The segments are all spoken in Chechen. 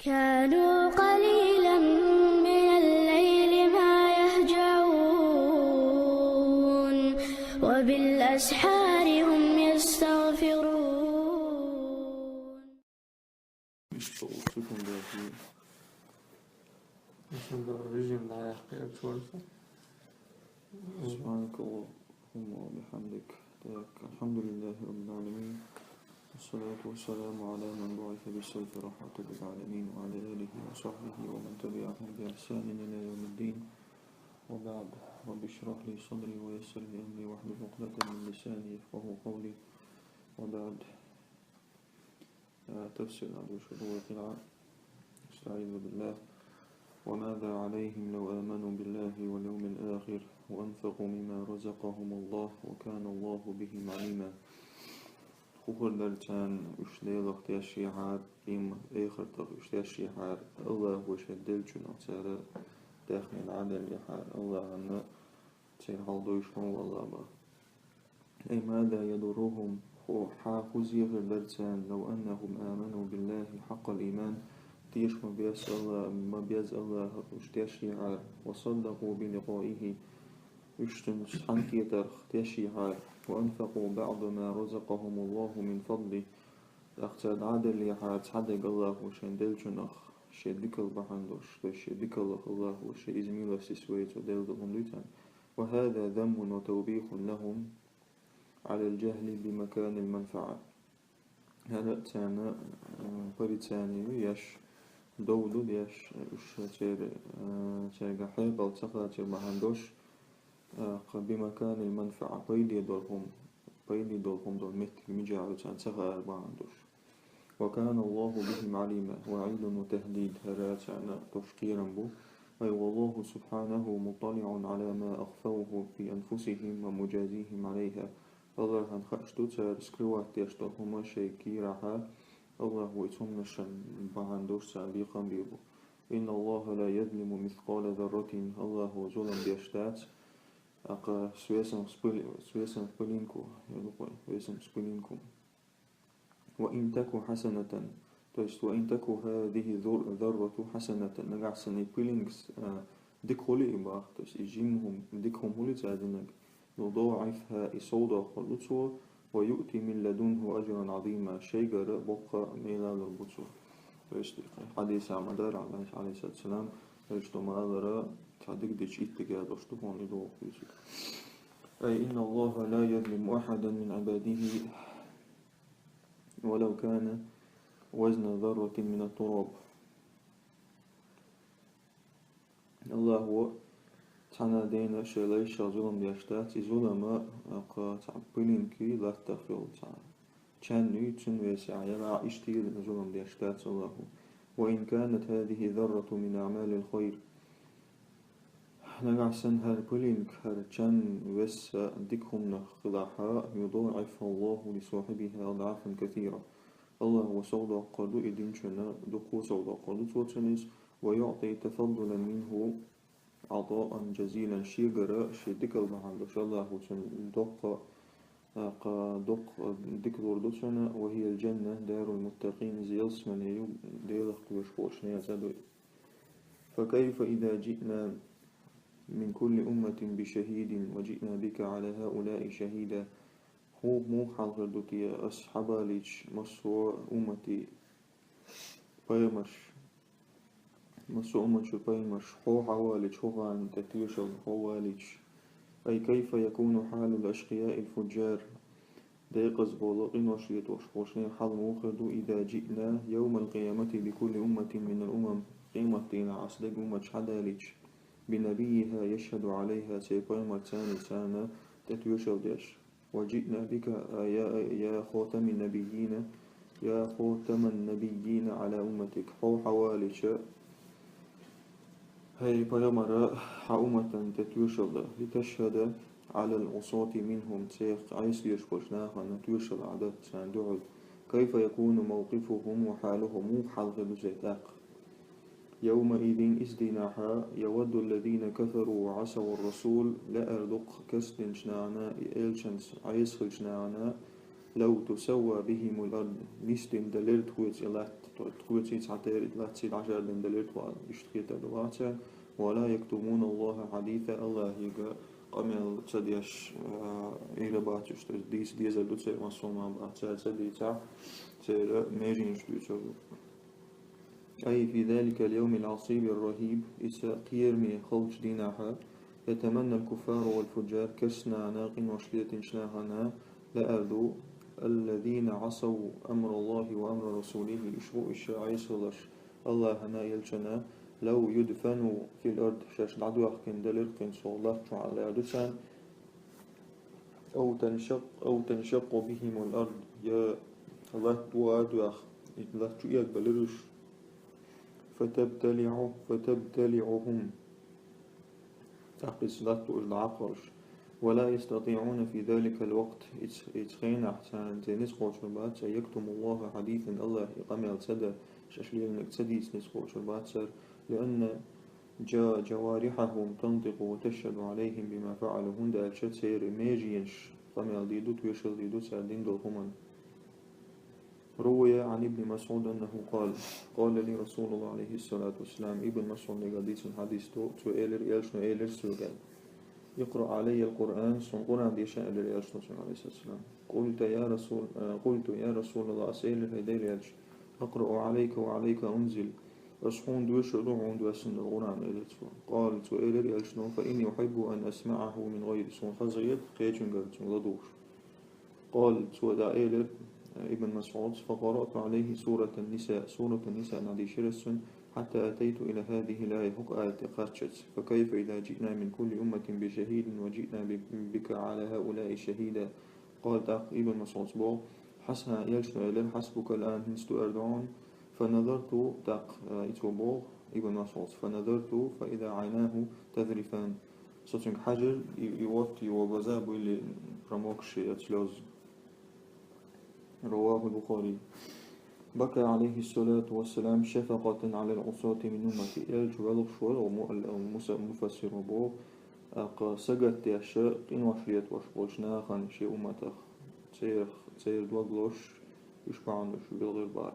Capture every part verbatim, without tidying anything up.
كانوا قليلا من الليل ما يهجعون، وبالأسحار هم يستغفرون. Режим дӀаяьккхира цо. سبحانك اللهم وبحمدك. Так, الحمد لله رب العالمين. والصلاة والسلام على من بعث بالسيف رحمة للعالمين، وعلى آله وصحبه ومن تبعهم بإحسان إلى يوم الدين. وبعد، رب اشرح لي صدري ويسر لي أمري واحلل عقدة من لساني يفقهوا قولي. وبعد. آه، تفسير عبد الشكور وقراءة. أستعيذ بالله. وماذا عليهم لو آمنوا بالله واليوم الآخر وأنفقوا مما رزقهم الله وكان الله بهم عليما. ХӀу хир дара царна уьш Делах тешйехьара, им эхартах уьш тешйехьара, Аллахо шайн деллачунах цара даьхни дӀаделлехьара, Аллахьанна церан хьал дойуш ма ву Аллах бах. أي ماذا يضرهم, хӀу, хӀа хӀу зе хир дара царна, لو أنهم آمنوا بالله حق الإيمان, теша ма безза Алла-, ма безза Аллахах уьш тешйехьара, وصدقوا بلقائه, уьш цунца цхьаьна кхетарх тешйехьара, وأنفقوا بعض ما رزقهم الله من فضله, тӀаккха цара дӀаделлехьара цхьадерг Аллахо шайн деллачунах, шен дикал бахьана долуш, то есть шен дикалах Аллахо шен иза милостица вай цо делла долу хӀума дуьйцу царна. وهذا ذم وتوبيخ لهم على الجهل بمكان المنفعة. ХӀара царна, э, порицание ю еш, дов ду деш, уьш церан, э, цаьрга хьекъал ца хацар бахьана долуш, э, кха بمكان المنفعة, пайде долу хӀума, пайде долу хӀума долу меттиг мичахь ю царна ца хаар бахьана долуш. وكان الله بهم عليما, وعيد وتهديد, хӀара царна тосуш кхерам бу. أي والله سبحانه مطلع على ما أخفوه في أنفسهم ومجازيهم عليها. Аллахьан хууш ду цара скрывать деш долу хӀума шайн кийрахьа, Аллахо и цхьаннашан бахьана долуш царна бекхам бийр бу. إن الله لا يظلم مثقال ذرة, Аллахо зулам деш дац, акха свесом с пыли-, свесом в пылинку, я думаю, свесом с пылинку. وإن تك حسنة, то есть وإن تك هذه الذر-, الذرة حسنة, нагахь санна и пылинкас, а, дика хуьлий и бах, то есть и жима хӀума, дика хӀума хуьлий цара динарг, يضاعفها, и совдоккхур ду цо, ويؤت من لدنه أجرا عظيما, шайгара боккха мел лур бу цо. То есть хьадисехь ма-дарра, Ӏалайхиссалату вассалам, аьлча ду ма-аллара, цхьа дика дича итт дика долуш ду хьуна и догӀу кхуьйсург. أي إن الله لا يظلم أحدا من عباده ولو كان وزن ذرة من التراب. Аллахо цхьана а дена шайн лайшах зулам деш дац, и зулам а, кха, цхьа пылинки латтах йолу цхьа чаннуй, цуьнан весехь, я иштта зулам деш дац Аллахо. وإن كانت هذه الذرة من أعمال الخير. Нагахь санна хӀара пылинка, хӀара чан весса дика хӀуманах хилахь, يضاعفها الله لصاحبها أضعافا كثيرة. Аллахо совдоккхур ду и динчунна, дуккха совдоккхур ду цо цунна иза, ويعطي تفضلا منه عطاء جزيلا, шегара шен дикал бахьана долуш Аллахо цунна доккха, а, кха, доккха дика лур ду цунна, وهي الجنة دار المتقين, иза ялсамани ю, Делах кхоьруш болчу нехан цӀа ду. فكيف إذا جئنا من كل أمة بشهيد وجئنا بك على هؤلاء شهيدا. ХӀун, муха хьал хир ду те, ас хьабалийча массо а умматан пайхамарш, массо а умматан пайхамарш, хьо хьавалийча, хӀокхарна тӀе тоьшалла хьо валийча. أي كيف يكون حال الأشقياء الفجار. Декъаза болу къинош летош болчу нехан хьал муха хир ду, إذا جئنا يوم القيامة بكل أمة من الأمم, къематдийнахь ас дерриг умматаш хьадалийча, بنبيها يشهد عليها, церан пайхамарца царна тӀе тоьшалла деш. وجئنا بك يا، يا خاتم النبيين، يا خاتم النبيين على أمتك. Хьо хьавалийча, хӀай пайхамар, хьан умматана тӀе тоьшалла, لتشهد على العصاة منهم, цех Ӏеса дезаш болчу нахана тоьшалла Ӏа датта царна дуьхьал. كيف يكون موقفهم وحالهم, муха хьал хир ду церан тӀаккха? يومئذ, иза дийнахь, يود الذين كفروا وعصوا الرسول, лаьара ду-кх керстанчу нахана, и элчанца Ӏеса хиллачу нахана, لو تسوى بهم الأرض, нисдина дан лерг тхоьца и латта, то Тхоьца цхьатерра лаьцций дӀажардина далира тхо, иштта хетар ду вацара. ولا يكتمون الله حديثا, Аллахьига къамел ца деш, а, Ӏийра бац уьш, то есть дийца дезар ду церан, массо а ма бац, цара ца дийцахь, церан меженаш дуьйцур ду. أي في ذلك اليوم العصيب الرهيب, иза кхераме халча дийнахьа, يتمنى الكفار والفجار, керстанашна, къинош летийнача нахана лаьар ду, الذين عصوا أمر الله وأمر رسوله, уьш бу уьш Ӏийсалаш Аллахьана, элчана, لو يدفنوا في الأرض, шаьш дӀадоьхкина далира кхин цу латта чу, лаьар ду царна, أو تنشق، أو تنشق بهم الأرض, я латта вадоьх, и латта чу эгабелира уьш. فتبتلع، فتبتلعهم. ТӀаккха иза латта уж дӀакхалуш. ولا يستطيعون في ذلك الوقت, иза, иза хенахь царна церан ницкъ кхочур бац, أن يكتموا الله حديثا, Аллахьи къамел ца дан, шаьш лелийнарг ца дийца ницкъ кхочур бац царна, لأن جا-، جوارحهم تنطق وتشهد عليهم بما فعلوا, хӀунда аьлча церан меженаш къамел дийр ду, тоьшалла дийр ду цара дина долу хӀуманна. روي عن ابن مسعود أنه قال: قال لي رسول الله عليه الصلاة والسلام, Ибн МасӀудага дийцина хьадис ду, цо элира, элчано элира соьга: اقرأ علي القرآن, суна Къуръан деша, элира элчано цуьнга, عليه الصلاة والسلام. قلت يا رسول، آه، قلت يا رسول الله, ас элира, хӀай Делан элча, أقرأ عليك وعليك أنزل, ас хьуна доьшур ду, хьуна доьссина долу Къуръан, элира цо. قال, цо элира элчано: فإني أحب أن أسمعه من غيري, суна хазахета кхечуьнгара цунна ладугӀуш. قال, цо дӀаэлира, Ибн МасӀуда: فقرأت عليه سورة النساء, Суратун-Ниса дӀадийшира ас цунна, حتى أتيت إلى هذه الآية, хӀокху аят тӀе кхаччалц: فكيف إذا جئنا من كل أمة بشهيد وجئنا ب-، بك على هؤلاء شهيدا. قال, тӀаккха Ибн МасӀуда боху: хьасна, элчано элира: حسبك الآن, хӀинца ду аьлла ду хьуна, فنظرت, тӀаккха, а, и цо боху, Ибн МасӀуда: فنظرت فإذا عيناه تذرفان. Со цуьнга хьаьжира, и, и отта, и ваза буьйлий промокшие от слёз. رواه البخاري. بكى عليه الصلاة والسلام شفقة على العصاة من أمته. Элча велхаш вара, мо-, ал-, ал-, муса-, муфассиро боху, тӀаккха сагатдеш, къинош летош болчу нахана шен умматах, церах, церан дог лозуш, уьш бахьана уьш вилгӀира бара.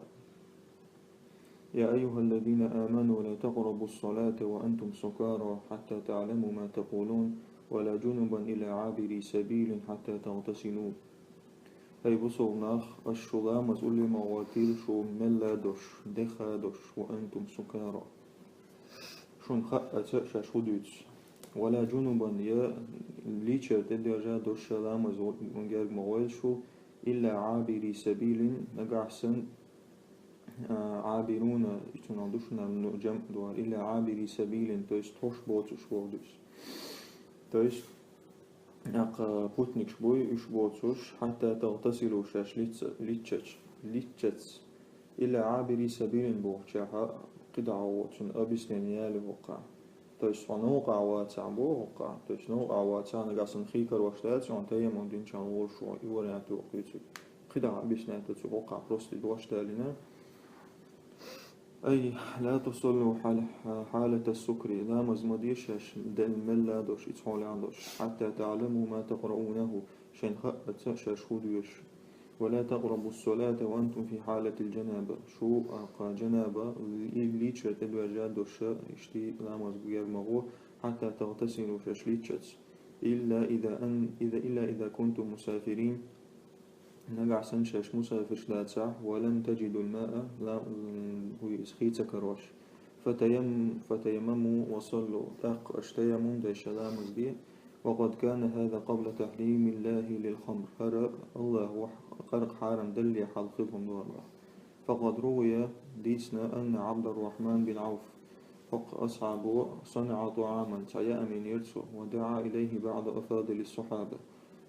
يا أيها الذين آمنوا لا تقربوا الصلاة وأنتم سكارى حتى تعلموا ما تقولون ولا جنبا إلا عابري سبيل حتى تغتسلوا. ХӀай бусалба нах, аша шу ламаз улле ма гӀойтийла шу мелла а долуш, деха а долуш, وأنتم سكارى. Шуна хаьаца шаьш хӀун дуьйцу. ولا جنبا, я лийчар тӀедоьжна а долуш ша ламаз герга ма гӀойла шу, إلا عابري سبيل, нагахь санна, а, Ӏабируна, и цунах ду шуна, ну, джамъ ду, إلا عابري سبيل, то есть тховш боцуш боху дуьйцу. То есть, тӀаккха путникаш буй, уьш боцуш, حتى تغتسلوا, шаьш лицца-, личчач-, личчац. إلا عابري سبيل бохучехь, кхидӀа а воцун объяснение яли воккха. То есть хьо новкъахь вацахь боху воккха. То есть новкъахь вацахь, нагахь санна хи карош дац, хьуна таяммум динчахьана волуш ву, и вариант воккха юьцуьйту. КхидӀа объяснять ду цу воккха просто дош далийна. أي لا تصلوا حال-، حالة السكر, ламаз ма де шаьш, дел мелла а долуш, и цхьолехь а долуш, حتى تعلموا ما تقرؤونه, шайна хаьаца шаьш хӀун доьшу. ولا تقربوا الصلاة وأنتم في حالة الجنابة. Шу, а, кха, джанаба, ли-, лийчар тӀедоьжна а долуш, иштта ламаз герга ма гӀо, حتى تغتسلوا, шаьш личчац. إلا إذا أن-، إذا، إلا إذا كنتم مسافرين, нагахь санна шаьш мусафирш дацахь, ولم تجدوا الماء, ла-, м, хӀу иза хи ца карош. فتيم-، فتيمموا وصلوا, тӀаккха аша таяммум деш ламаз де. وقد كان هذا قبل تحريم الله للخمر, хӀара Аллаха вахь-, къаркъа хьарам далле хьалха хилла хӀума ду хӀара. فقد روي, дийцина, أن عبد الرحمن بن عوف, хӀокху асхьабо, صنع طعاما, цхьа яа минера цо, ودعا إليه بعض أفاضل الصحابة.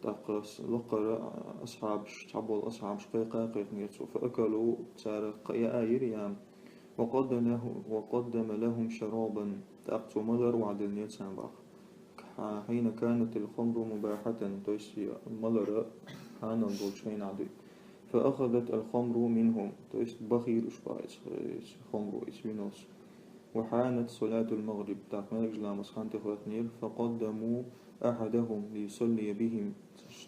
ТӀаккха с-, лакхара асхьабаш, цхьаболу асхьабаш кхайкха а кхайкхинера цо. فأكلوا, цара кхайкха а йира яа. وقدم له-، وقدم لهم شرابا, тӀаккха цо малар охьадиллинера царна боху. حين كانت الخمر مباحة, то есть малар хьанал долчу хенахь дуй. فأخذت الخمر منهم, то есть бахийра уьш боху иза, иза хомро, иза вино. وحانت صلاة المغرب, тӀаккха маьркӀажа ламазан хан тӀехӀоьттинера. فقدموا أحدهم ليصلي بهم,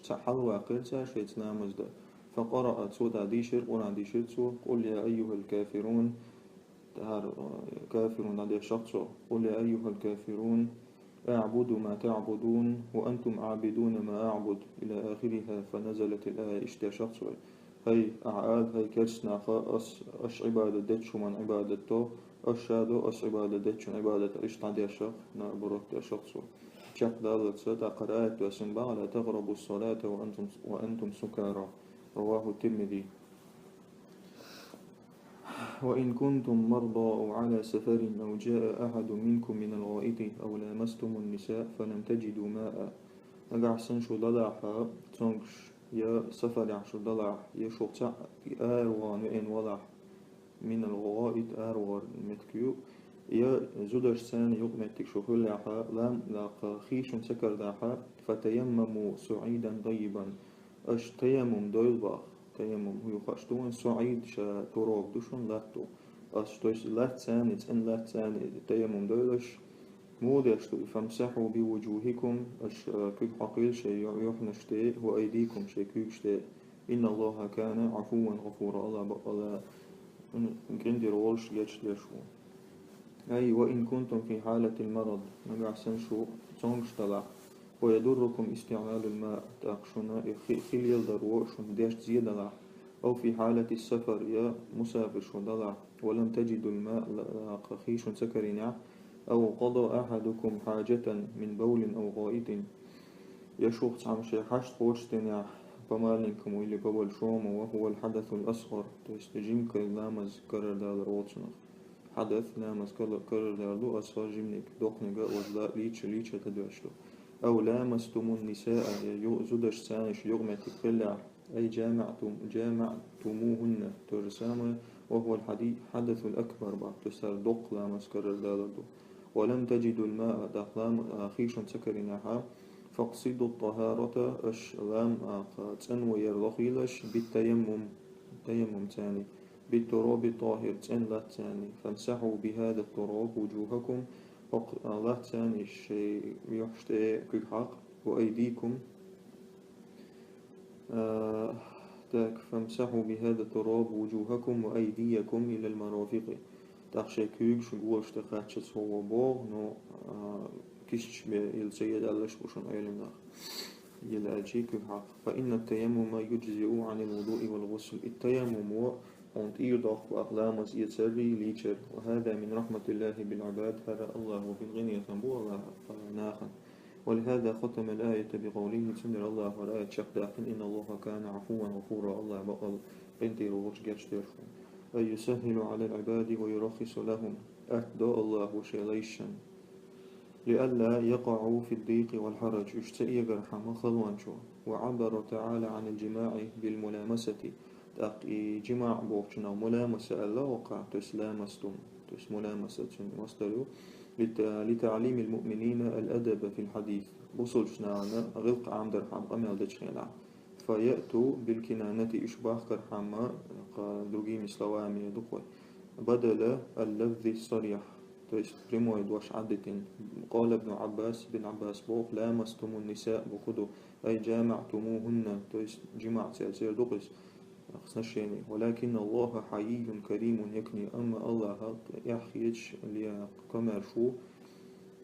цхьаъ хьалаваккхира цара шайца ламаз дан. فقرأ, цо тӀаккха дийшира, Къуръан дийшира цо, قل يا أيها الكافرون, тӀаккха, э, кафирун дӀадешах цо, قل يا أيها الكافرون أعبد ما تعبدون وأنتم عابدون ما أعبد إلى آخرها, فنزلت الآية, иштта дешах цо. ХӀай, ахьа ала, хӀай керста нах, ас, аш Ӏибадат дечу хӀуманна Ӏибадат до, аш ша до, ас Ӏибадат дечун Ӏибадат, иштта дӀадешах, наоборот дешах цо. Чекхдаллалца тӀаккха аят доссийна боху: لا تقربوا الصلاة وأنتم، وأنتم سكارى. رواه الترمذي. وإن كنتم مرضى أو على سفر أو جاء أحد منكم من الغائط أو لامستم النساء فلم تجدوا ماء. Нагахь санна шу далахь, цомгуш, я сафарехь шу далахь, я шух цхьаъ араваха веана валахь, من الغائط, аравахар меттиг ю, я зударшца юкъаметтиг шу хиллехь, лам, тӀаккха хи шуна ца карадахь, فتيمموا صعيدا طيبا. Аша таяммум дойла боху. Таяммум хӀун ю хууш ду вайна, суӀид ша туроб ду шуна, латта ду. Ас, то есть латтаца, цӀена латтаца таяммум дойла аша. Муха деш ду и: فامسحوا بوجوهكم, аша, а, куьг хьокхийла шайн ю-, юьхьанаш тӀе, وأيديكم, шайн куьйгаш тӀе. إن الله كان عفوا غفورا. АллахӀ бакъ-, АллахӀ, м, кӀентӀера волуш, гечдеш ву. أي وإن كنتم في حالة المرض, нагахь санна шу цомгуш далахь, ويضركم استعمال الماء, тӀаккха шуна и хи-, хи леладаро шуна дешна зе далахь, أو في حالة السفر, я мусафир шу далахь, ولم تجدوا الماء, ла-, тӀаккха хи шуна ца карийнехь, أو قضى أحدكم حاجة من بول أو غائط, я шух цхьамма шайн хьашт кхочушдинехь, по маленькому или по большому, وهو الحدث الأصغر, то есть жимма ламаз карардалар олу цунах. Хьадас ламаз кала-, карардалар ду, асгӀар жиманиг, доккханиг а важа лийча, лийча тӀедоьжуш ду. أو لامستم النساء, я ю-, зударшца шу юкъаметтиг хиллехь, أي جامعتم، جامعتموهن, то же самое, وهو الحدي-، الحدث الأكبر боху, то есть цара доккха ламаз карардалар ду. ولم تجدوا الماء, тӀаккха лам-, а, хи шуна ца карийнехь, فاقصدوا الطهارة, аша лам-, а, кха-, цӀанвар лохийла аша, بالتيمم, таяммумца, بالتراب الطاهر, цӀена латтаца. فامسحوا بهذا التراب وجوهكم, хӀокху, а, латтаца шайн юьхьаш тӀе куьг хьакха, وأيديكم, а, так, فامسحوا بهذا التراب وجوهكم وأيديكم إلى المرافق. ТӀаккха шайн куьйгаш гӀош тӀе кхаччалц хӀо боху, но, а, кисташ бен ила ца едаллаш бу шуна Ӏелам нах. Ила аьлча куьг хьакха. فإن التيمم يجزئ عن الوضوء والغسل. И таяммумо хьуна тӀера доккху боху ламаз эцаррий, лийчар. وهذا من رحمة الله بالعباد, хӀара АллахӀан гӀиретам бу АллахӀа нахана. ولهذا ختم الآية بقوله, цундела АллахӀа аят чекхдаьккхина: إن الله كان عفوا غفورا, АллахӀ бакъал къинтӀера волуш, гечдеш ву. أي يسهل على العباد ويرخص لهم, атта до АллахӀа шен лайшна. لئلا يقعوا في الضيق والحرج, уьш ца эгара хьама халончо. وعبر تعالى عن الجماع بالملامسة. ТӀаккха и жимаӀ бохучунах муламаса аьлла воккхахь, то есть لامستم, то есть ملامسة цуьнан масдар ю. لت-، لتعليم المؤمنين الأدب في الحديث. Бусалба нахана гӀиллакх Ӏамдархьама къамел дечу хенахь. فيأتوا بالكناية, уьш бахкархьама, кха, другими словами ду кхой. بدل اللفظ الصريح, то есть прямой дош Ӏадитина. قال ابن عباس, Ибн Ӏаббас боху: لامستم النساء, боху ду, أي جامعتموهن, то есть жимаӀ церан церан ду-кх иза, отношения. ولكن الله حيي كريم يكني, амма АллахӀ эхь хеташ, ле, комаьрша ву,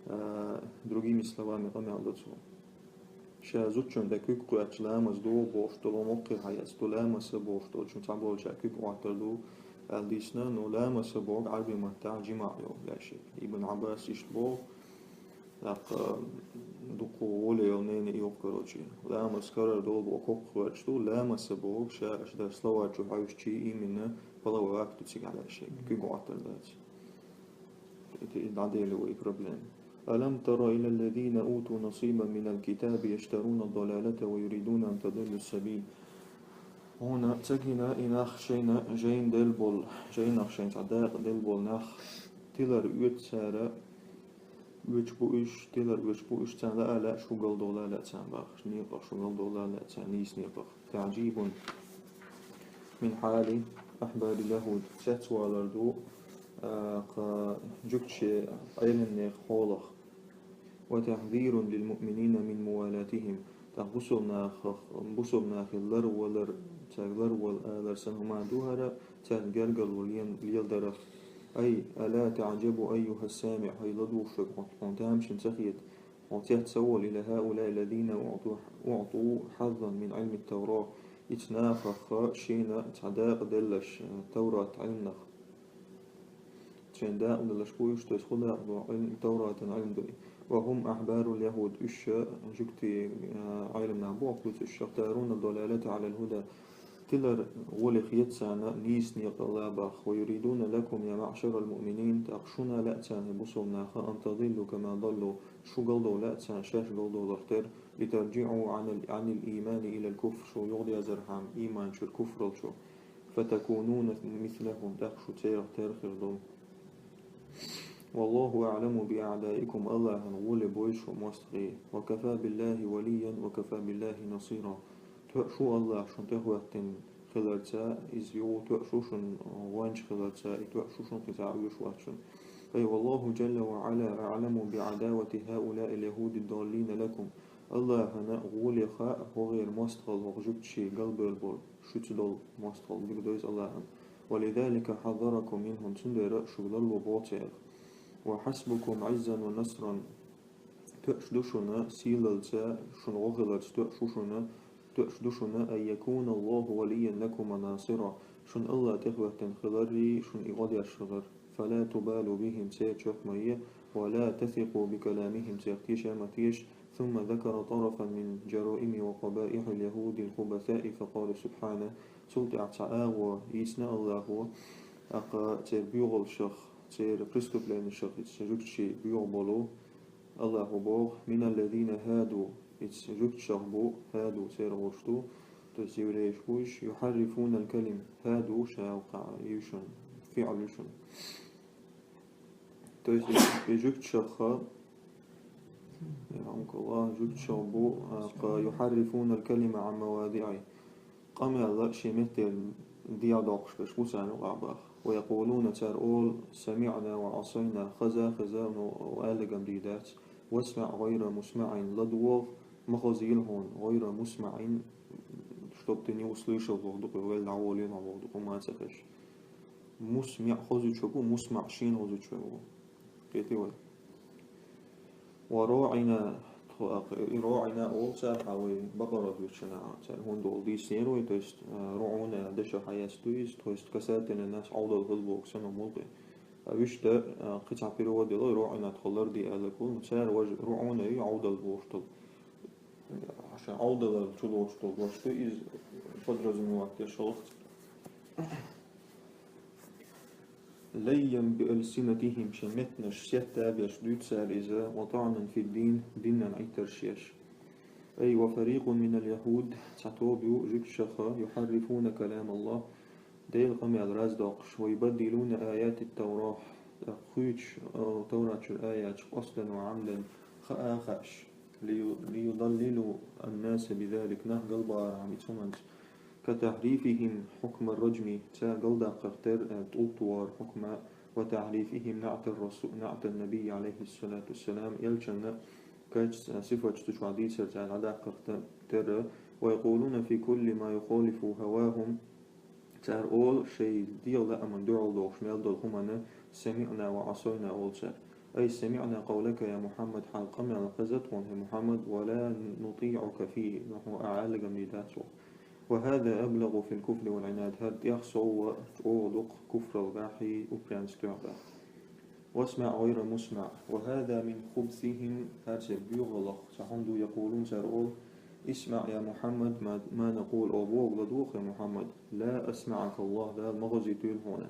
а, другими словами къамел до цо. Ша зудчунна тӀе куьг кхоьттуш ламаз догӀу бохуш долу моккхий хьаэца ду, لامس бохуш долчун цхьаболчара куьг Ӏоттар ду аьлла дийцина, но لامس боху Ӏарбийн маттахь жимаӀ йолу лаьшшехь. Ибн Ӏаббас иштта боху, тӀаккха дукха воле йолу нена и йоху, короче. لامس карара долу боху ког кхоьттуш ду, لامس боху ша аша дара слова чу хьаьвсича именно половой акт ду цигахь лаьшшехь, куьг Ӏоттар дац. И, и дӀадели вай проблема. ألم تر إلى الذين أوتوا نصيبا من الكتاب يشترون الضلالة ويريدون أن تضلوا السبيل. Хьуна ца гина и нах шайна жайна делла болу, жайнах шайна цхьа дакъа делла болу нах, тилар оьцу цара, оьцуш бу уьш, тилар оьцуш бу уьш, царна лаа лаьа шу галдовла лаьа царна бахаш, некъах шу галдовла лаьа царна нийса некъах. تعجيب من حال أحبار اليهود, цецвалар ду, а, кха, жуьгтиче Ӏеламнехан хьолах. وتحذير للمؤمنين من موالاتهم, тӀаккха бусалба нахах, бусалба нахе лар валар, цаьрга ларвала алар санна хӀума ду хӀара, цаьрна гергарло лен-, леладарах. أي ألا تعجب أيها السامع, хӀай ладувгӀаш верг, хьо-, хьуна тамашийна ца хета, хьо цец ца волу, إلى هؤلاء الذين أعطوا، أعطوا حظا من علم التوراة, ицу нахах шена цхьа дакъа делларш, э, Таврат Ӏилманах. Шен дакъа делларш бу уьш, то есть хӀун дакъа ду, Ӏилм-, Тавратан Ӏилма ду и. وهم أحبار اليهود, уьш жуьгтийн, а, Ӏелам нах бу, оха дуьйцу уьш, يختارون الضلالة على الهدى. Тилар гӀоле хета царна нийса некъа лабахь. ويريدون لكم يا معشر المؤمنين, тӀаккха шуна лаьа царна, хӀай бусалба нах, أن تضلوا كما ضلوا, шу галдовла лаьа царна, шаьш галдовларх тера, لترجعوا عن ال-، عن الإيمان إلى الكفر, шу юхадерзархьама, иман чуьра куфралчу. فتكونون مثلهم, тӀаккха шу церах тера хир ду. والله أعلم بأعدائكم, АллахӀана гӀоле бойла шу мостагӀий. وكفى بالله وليا وكفى بالله نصيرا. Тоьаш ву АллахӀ шуна тӀехӀоьттина хиларца, иза юха тоьаш ву шуна гӀоьнча хиларца, и тоьаш ву шуна кхин цхьа а оьшуш вац шуна. أي والله جل وعلا أعلم بعداوة هؤلاء اليهود الضالين لكم. АллахӀана гӀоле хаьа хӀокхеран мостагӀалла, хӀокху жуьгтийн галбевлла болу, шуьца долу мостагӀалла дика дойза АллахӀана. ولذلك حذركم منهم, цундела шуьга ларло боху церах. وحسبكم عزا ونصرا, тоьаш ду шуна сийлаллица, шуна гӀо хиларца тоьаш ву шуна, тоьаш ду шуна, أن يكون الله وليا لكم وناصرا, шуна АллахӀ тӀехӀоьттина хиларрий, шуна и гӀо деш хилар. فلا تبالوا بهم, церан чохь ма е, ولا تثقوا بكلامهم, церах тешам ма теша. ثم ذكر طرفا من جرائم وقبائح اليهود الخبثاء فقال سبحانه. Цул тӀаьхьа цхьа агӀо йийцина АллахӀа, тӀаккха церан боьхаллашах, церан преступленешах, иза жуьгтийн боьха болу, АллахӀа боху: من الذين هادوا, иза жуьгташах бу, هادوا церан гӀуллакх ду, то есть еврейш бу уьш, يحرفون الكلم, هادوا ша вукху йишина, фиӀл йишина. То есть и жуьгташах, يرحمك الله, жуьгташах бу, а, يحرفون الكلم عن مواضعه. Къамел шен меттера дӀадоккхуш берш бу царна юкъахь боху. ويقولون, цара олу: سمعنا وعصينا, хаза, хезна, но аьлларг-м дийр дац. واسمع غير مسمع, ладогӀа, ма хазийла хьуна, غير مسمع, чтоб ты не услышал, боху, дукха велла дӀаволийла хьо, боху, дукха ма ца хезаш. Мусмиъ хозуьйтуш верг ву, мусмаъ шена хозуьйтуш верг ву. Кхетий вай? وراعنا, тхо, а, и راعنا олу цара, хьан вай Бакъара дуьйцучу хенахь, цара хӀунда олу дийцинера вай, то есть, а, رعونا дешах хьаэцна ду иза, то есть касательно нас, Ӏовдал хила боху санна мулкъе. А вуьшта, а, кхин цхьа перевод делахь, راعنا тхо ларде аьлларг ву, но цара важа رعونا ю Ӏовдал бохуш долу. Ша Ӏовдалал чулоцуш долу дош ду иза, подразумевать деш хӀаллакх. ليا بألسنتهم, шайн меттанаш сетта а беш дуьйцу цара иза, وطعنا في الدين, динан Ӏиттарш еш. أي وفريق من اليهود, цхьа тоба ю жуьгташах, يحرفون كلام الله, Делан къамел раздоккхуш, ويبدلون آيات التوراة, тӀаккха хуьйцуш, а, Таврат чуьра аяташ, قصدا وعمدا, хаа а хаьаш, لي-, ليضللوا الناس بذلك, нах галбахьархьама и цунах, كتحريفهم حكم الرجم, цара галдаккхарх тера, а, тӀулг тохар хьукма, وتحريفهم نعت الرسو-، نعت النبي عليه الصلاة والسلام, элчанна кхечу, а, сифаташ цу чохь дийцар цара дӀадаккхарх те-, тера, ويقولون في كل ما يخالف هواهم, Цара олу шайн дегӀан лааман дуьхьал дохуш мел долу хӀуманна: سمعنا وعصينا олу цара. أي سمعنا قولك يا محمد, хьан къамел хезна тхуна, хӀай Мухьаммад, ولا نطيعك فيه, но хьуна ахьа аьлларг-м дийр дац вай. وهذا أبلغ في الكفر والعناد, хӀара тӀех сов а чӀогӀа ду-кх куфралгахьий, упрямца тоьхнехь. واسمع غير مسمع، وهذا من خبثهم, хӀара церан боьхаллах цхьа хӀума ду, يقولون, цара олу: اسمع يا محمد ما، ما نقول, оха бохург ладогӀа, хӀай Мухьаммад, لا أسمعك الله, Дала ма хазийтийла хьуна.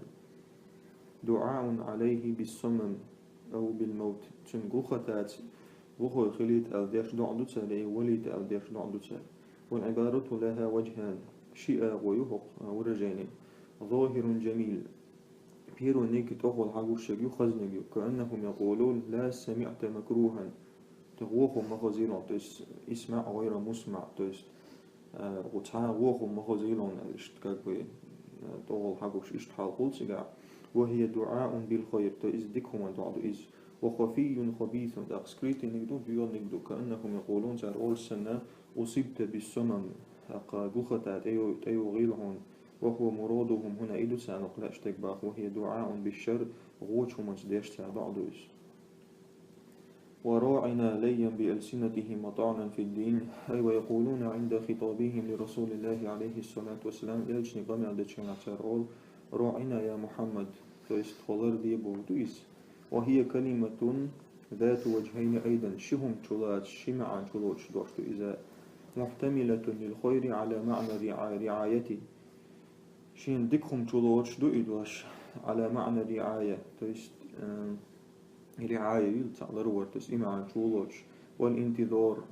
دعاء عليه بالصمم أو بالموت, цуьнан гулхатаца вахой хилийта аьлла деш доӀа ду цара, я валийта аьлла деш доӀа ду цара. والعبارة لها وجهان, ши агӀо ю хӀокху выраженин. ظاهر جميل, первый ниг тӀехула хьагуш ерг ю, хазаниг ю, كأنهم يقولون لا سمعت مكروها, тӀе вохо ма хазийла хьуна, то есть اسمع غير مسمع, то есть, а, цхьа вохо ма хазийла хьуна аьлла, иштта как бы, а, тӀехула хьагуш, иштта хьал хуьлу цигахь. وهي دعاء بالخير, то есть дика хӀуманна доӀа ду иза. وخفي خبيث, тӀаккха скрытыйниг ду, доьханиг ду, كأنهم يقولون, цара олуш санна, أصبت بالصمم, тӀаккха гулхата тӀейо-, тӀейогӀийла хьуна. وهو مرادهم هنا, и ду царна кху лаьаш дерг баха, وهي دعاء بالشر, гӀочу хӀуманца деш цар доӀа ду иза. وراعنا ليا بألسنتهم وطعنا في الدين، أي ويقولون عند خطابهم لرسول الله عليه الصلاة والسلام, элчане къамел дечу хенахь цара олу: راعنا يا محمد, то есть тхо ларде бохург ду иза. وهي كلمة ذات وجهين أيضا, ши хӀума чулоцуш, ши маьӀна чулоцуш дош ду иза. محتملة للخير على معنى الرعا-، رعاية. Шена дика хӀума чулоцуш ду и дош, على معنى الرعاية, то есть, э, риӀая ю цхьаъ ларвар, то есть и маьӀна чулоцуш. والانتظار,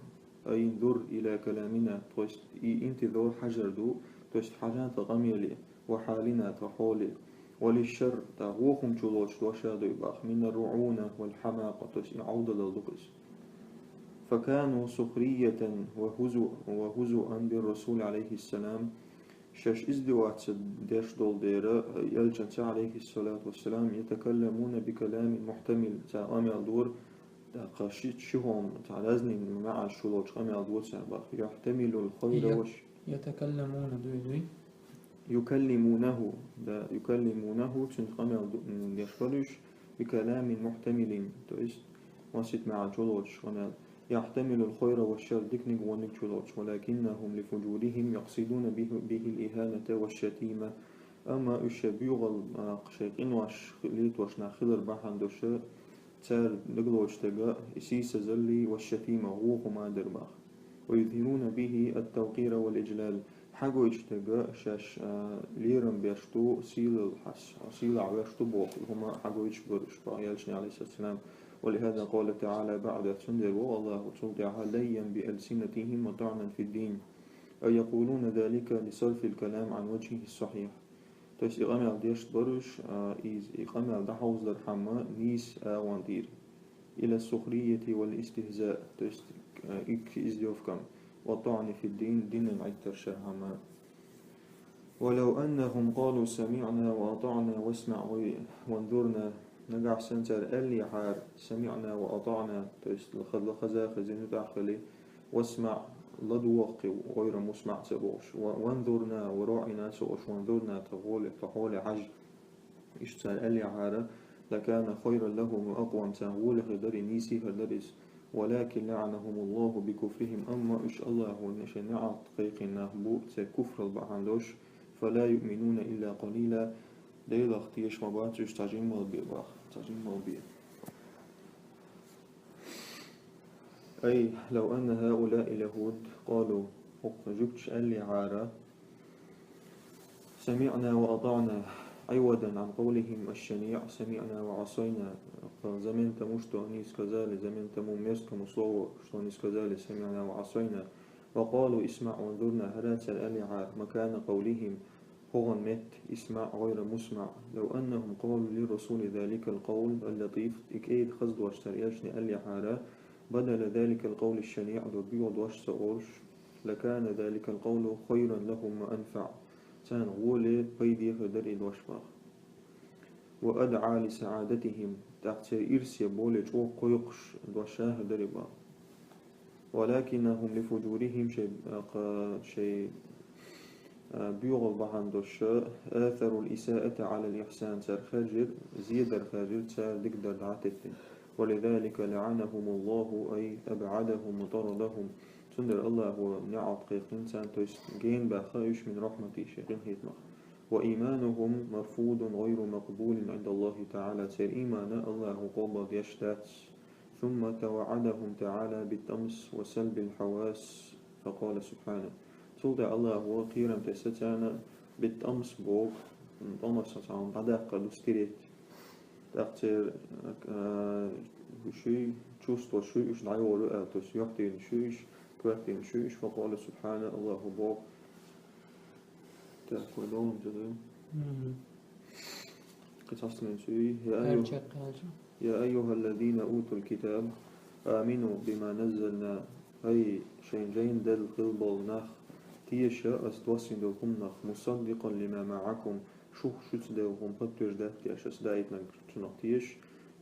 أي انظر إلى كلامنا, то есть и интизор хьажар ду, то есть хьажа тхан къамеле, وحالنا, тхан хьоле. وللشر, тӀаккха вон хӀума чулоцуш дош а ду и баха, من الرعونة والحماقة, то есть и Ӏовдалалла ду иза. فكانوا سخرية وهزو-، وهزوا بالرسول عليه السلام, шаьш издеваться деш долу дера, элчанца, عليه الصلاة والسلام, يتكلمون بكلام محتمل, цара къамел дора, тӀаккха ши, ши хӀума, цхьа разный маьӀнаш чулоцуш къамел дора цара баха. يحتمل الخير يت-، والش-, يتكلمون дуй, дуй? يكلمونه, да, يكلمونه, цуьнца къамел ду-, м, деш бара уьш, بكلام محتمل, то есть, масийтта маьӀна чулоцуш къамел. يحتمل الخير والشر, диканиг, вониг чулоцуш, ولكنهم لفجورهم يقصدون به، به الإهانة والشتيمة. Амма уьш шайн боьхалла, а, шайн къинош летош нах хилар бахьана долуш, цара дагалоцуш дерг и сийсазаллий, والشتيمة, вон хӀума дар баха. ويظهرون به التوقير والإجلال. Хьагойтуш дерг шаьш, а, лерам беш ду, сийлалла хьас-, сийлахь веш ду боху хӀума хьагойтуш бара уьш баха элчане, عليه الصلاة والسلام. ولهذا قال تعالى بعده, цундела боху АллахӀа цул тӀаьхьа: ليا بألسنتهم وطعنا في الدين. أي يقولون ذلك لصرف الكلام عن وجهه الصحيح. То есть и къамел деш бара уьш, а, иза, и къамел дӀахьовзалархьама нийса агӀон дийр. إلى السخرية والاستهزاء, то есть, а, и к издевкам, والطعن في الدين, динан Ӏиттаршехьама. ولو أنهم قالوا سمعنا وأطعنا واسمع وانظرنا, нагахь санна цара аьллехьара: سمعنا وأطعنا, то есть лаха-, лахаза хезина тӀаккха хили, واسمع, ладогӀа кхин, غير مسمع ца бохуш, ва-, وانظرنا وراعنا ца олуш, وانظرنا, тхан гӀоле, тхан хьоле хьажа. Иштта цара аьллехьара, لكان خيرا لهم وأقوم, царна гӀоле хир дара и, нийса хир дара иза. ولكن لعنهم الله بكفرهم, амма уьш АллахӀа шен неӀалт кхайкхина нах бу церан куфрал бахьана долуш, فلا يؤمنون إلا قليلا, Делах теша ма бац уьш цхьа жимма бен баха, цхьа жимма бен. أي لو أن هؤلاء اليهود قالوا, хӀокху жуьгташа аьллехьара: سمعنا وأطعنا, عوضا عن قولهم الشنيع سمعنا وعصينا, زمن тому, что они сказали, زمن тому мерзкому слову, что они сказали: سمعنا وعصينا, وقالوا اسمع وانظرنا, хӀара цара аьллехьара, مكان قولهم, хӀокхуьнан метта, اسمع غير مسمع. لو أنهم قالوا للرسول ذلك القول اللطيف, и кӀеда хаза дош цара элчане аьллехьара, بدل ذلك القول الشنيع, ду боьха дош ца олуш, لكان ذلك القول خيرا لهم وأنفع, царна гӀоле пайде хир дара и дош баха. وأدعى لسعادتهم, тӀаккха церан ирсе более чӀогӀа кхойкхуш дош а хир дара и баха. ولكنهم لفجورهم, шайн, а, кха-, шайн, а, боьхалла бахьана долуш, آثروا الإساءة على الإحسان, цара хаьржира, зедар хаьржира, цара дикадар дӀа а теттина. ولذلك لعنهم الله أي أبعدهم وطردهم. Цундела АллахӀа неӀалт кхайкхина царна, то есть гена баьхна уьш من رحمته, шен къинхетамах. وإيمانهم مرفوض غير مقبول عند الله تعالى, церан ийман АллахӀа къобалдеш дац. ثم توعدهم تعالى بالطمس وسلب الحواس، فقال سبحانه. Цул тӀаьхьа АллахӀа кхерам тесна царна بالطمس боху, тӀамас цхьа хӀума дӀадаккхар ду, стереть. ТӀаккха церан, а, шуьй, чувство шуьй уьш дӀайолу аьлла, то есть юьхь тӀера шуьй уьш, коьрта тӀера шуьй уьш, فقال سبحانه, АллахӀа боху. Так, кхой долу ма ца дуй. Мгм. Кхин цхьа стагана цуьй. يا أيها، يا أيها الذين أوتوا الكتاب آمنوا بما نزلنا. Ай, шайн жайна делла хилла болу нах, теша ас доссийна долу хӀуманах, مصدقا لما معكم, шух шуьца делла хӀума подтверждать деш, ас даийтинарг цунах теша,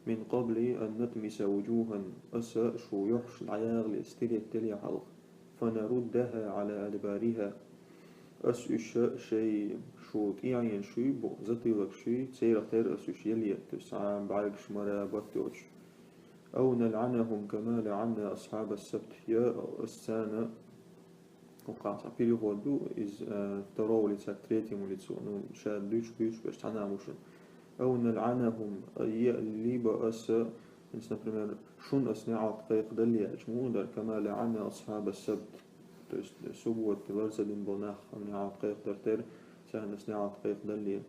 من قبل أن نطمس وجوها, аса шу юьхьаш дӀаягӀале, стереть дале хьалха. ونردها على أدبارها. Ас уьш шоай, шу тӀехьенаш, бу затылок шоай, церан тӀера ас уьш яле, то есть цхьа бӀаргаш мара бат йоцуш. أو نلعنهم كما لعنا أصحاب السبت. Я ас царна, вокхо цхьа переход ду из, э, второго лица к третьему лицу. Ну, ша дуьйцуш, дуьйцуш берш цхьана а бу шуна. أو نلعنهم, э, е, либо ас, хӀинца, например, шуна ас неӀалт кхайкхадале аьлча, муха дар, كما لعنا أصحاب السبت. То есть, суббота лар ца дина болу нах, амма неӀалт кхайкхадар тера, царна ас неӀалт кхайкхадале.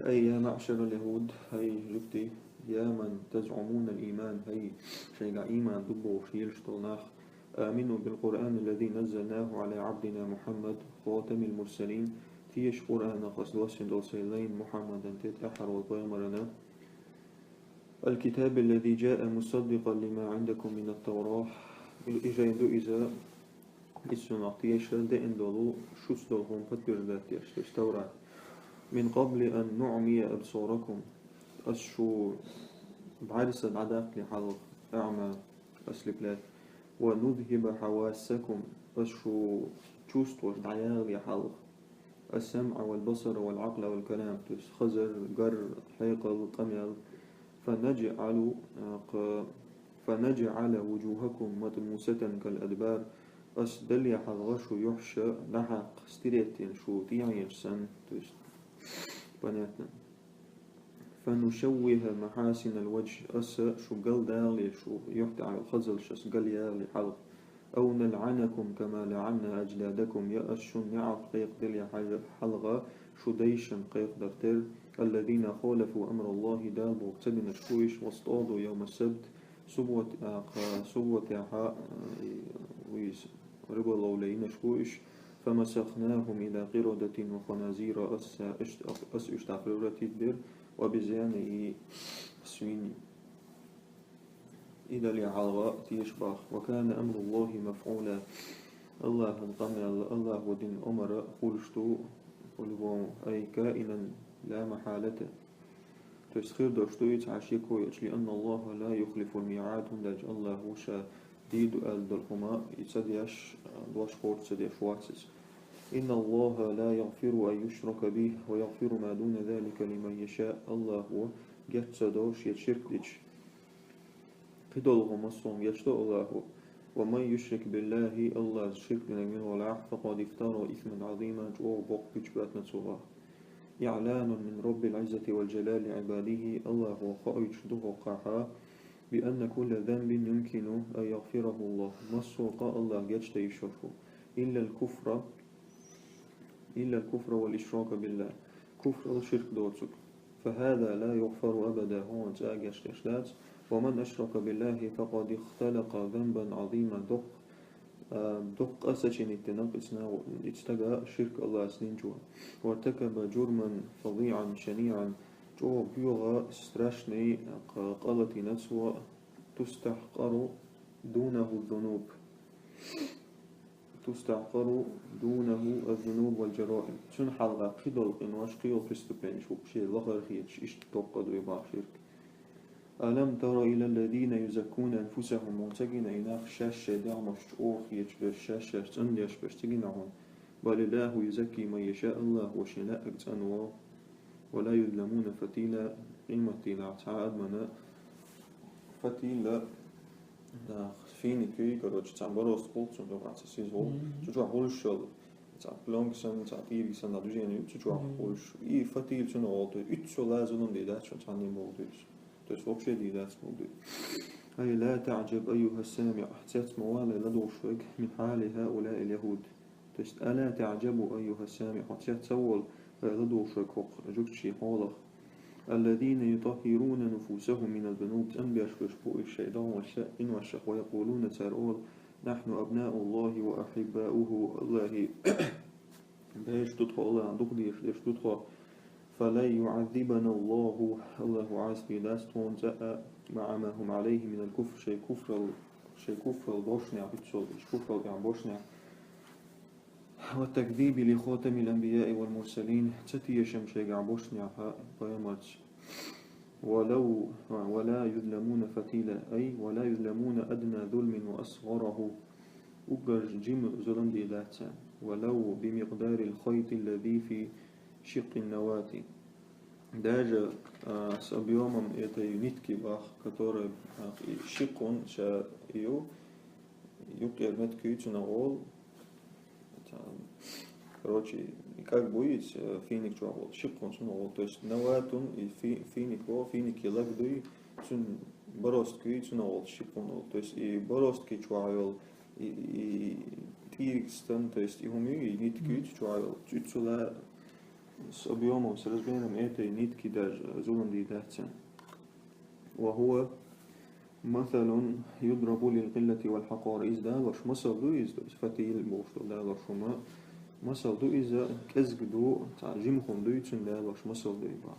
أي يا معشر اليهود, хӀай жуьгтий, يا من تزعمون الإيمان, хӀай шайгахь ийман ду бохуш лелаш долу нах, آمنوا بالقرآن الذي نزلناه على عبدنا محمد خاتم المرسلين, теша Къуръанах ас доссийна долу сайн лайна Мухьаммадан тӀе, тӀаьххьара волу пайхамарана, الكتاب الذي جاء مصدقا لما عندكم من التوراة. И жайна ду иза, иза цунах теша, деана долу, шуьца долу хӀума подтверждать деш, то есть Таврат. من قبل أن نعمي أبصاركم. Ас шу бӀаьрса дӀадаккхале хьалха, أعمى, ослеплять. ونذهب حواسكم. Ас шу чувстваш дӀаялале хьалха. السمع والبصر والعقل والكلام, то есть хазар, гар, хьекъал, къамел. فنجعل, а, кх-, فنجعل وجوهكم مطموسة كالأدبار. Ас дале хьалха шу юьхьаш дӀахьаккха, стирать йина шу тӀехьенаш санна, то есть, понятно. فنشوه محاسن الوجه, ас шу галдале, шу юьхь тӀехь йолу хазалш ас галъяле хьалха. أو نلعنكم كما لعنا أجدادكم, я ас шуна неӀалт кхайкхадале хьалха шу дайшна кхайкхадар тера, الذين خالفوا أمر الله, Дала бохург ца динарш бу уьш, واصطادوا يوم السبت, суббота, а, кха, субботехь, а, и, уьш рыболовля йинарш бу уьш, فمسخناهم إلى قردة وخنازير, ас, ас, ас уьш дӀа превратить дира, وأبزانا, и свиньи. И дале хьалха теша боху. وكان أمر الله مفعولا. АллахӀан къамел, АллахӀа дина омра хуьлуш ду по-любому, أي كائنا لا محالة. То есть хир долуш ду иза цхьа шеко йоцуш, لأن الله لا يخلف الميعاد, хӀунда аьлча АллахӀа ша дийр ду аьлла долу хӀума и ца деш, дош кхочуш ца деш вац иза. إن الله لا يغفر أن يشرك به ويغفر ما دون ذلك لمن يشاء. АллахӀа гечдо шен ширк дича. Кхидолу хӀума массо а гечдо АллахӀа. ومن يشرك بالله, АллахӀах ширк динарг вина валахь, فقد افترى إثما عظيما, чӀогӀа боккха гуч боьттина цо. إعلان من رب العزة والجلال لعباده, АллахӀа хоуьйтуш ду хӀокхахь, بأن كل ذنب يمكن أن يغفره الله, массо а къа АллахӀа гечдан йиш йолуш ву, إلا الكفر, إلا الكفر والإشراك بالله, куфрал ширк доцург. فهذا لا يغفر أبدا, хӀокхунна цкъа а гечдеш дац. ومن أشرك بالله فقد اختلق ذنبا عظيما, доккха, а, доккха къа сачинийтина кхин а, и стага ширк АллахӀах динчо. وارتكب جرما فظيعا شنيعا, чӀогӀа боьха, страшный къа, къа латийна цо, تستحقر دونه الذنوب. تستحقر دونه الذنوب والجرائم. Цунна хьалха кхидолу къинош, кхидолу преступленеш вообще лахара хеташ, иштта доккха ду и боху ширк. ألم تر إلى الذين يزكون أنفسهم, хьуна ца гина и нах шаьш шайн дегӀмаш чӀогӀа хеташ берш, шаьш-шаьш цӀандеш берш ца гина хьуна? بل الله يزكي من يشاء, АллахӀа шен лаьарг цӀанво. ولا يظلمون فتيلا, къематдийнахь цхьа а адамна فتيلا, да, финик, короче, цхьа борос кхул, цунна юкъахь цхьа сиз гӀул, цу чохь хуьлуш йолу, цхьа плёнка санна, цхьа тӀийриг санна движение ю, цу чохь хуьлуш. И فتيل цунах олу, то есть уьццо лазалун де дац шуна цхьанне боху дуьйцу. То есть вообще дийр дац боху дуьйцу. أي لا تعجب أيها السامع, цец ма вала ладугӀуш верг, من حال هؤلاء اليهود. То есть, ألا تعجب أيها السامع, хьо цец ца вола, хӀай ладугӀуш верг, хӀокху жуьгтийн хьолах. الذين يطهرون نفوسهم من الذنوب, цӀанбеш берш бу уьш шайн дегӀмашца, къиношца, ويقولون, цара олу: نحن أبناء الله وأحباؤه, АллахӀан бераш ду тхо, АллахӀан дукха дезаш дерш ду тхо. فلن يعذبنا الله, АллахӀа Ӏазап дийр дац тхуна цкъа а, مع ما هم عليه من الكفر, шайн куфрал, шайн куфрал бошнехь, уьццул, уьш куфрал тӀехь бошнехь. والتكذيب لخاتم الأنبياء والمرسلين, ца тешам шайгахь бошнехь пайхамарца. ولو ولا يظلمون فتيلا، أي ولا يظلمون أدنى ظلم وأصغره. Уггар жима зулам дийр дац царна. ولو بمقدار الخيط الذي في شق النواة. Даже а, с объемом этой нитки, бах, которая а, и шикъун ша ю, юкъера метка ю цунах гӀолла. Короче, и как будет, э, финик чу гӀолла, шикъун цунах гӀолла. То есть наватун и фи-, финик, о, финик и лаг дуй, цун бороздка ю цунах гӀолла, шикъун гӀолла. То есть и бороздка чу йолу, и, и тӀийриг стан, то есть и хӀума ю, и нитка ю цу чу йолу. Цу, цула с объёмом, с размером этой нитки даже зулам дийр дац царна. وهو مثل يضرب للقلة والحقارة. Иза далош масал ду иза, то есть фатил бохуш долу далош хӀума. Масал ду иза, кӀезиг ду, цхьа жима хӀума ду, цуьнан далош масал ду иза.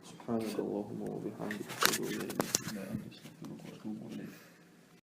سبحانك اللهم وبحمدك، أشهد أن لا إله إلا أنت، أستغفرك وأتوب إليك.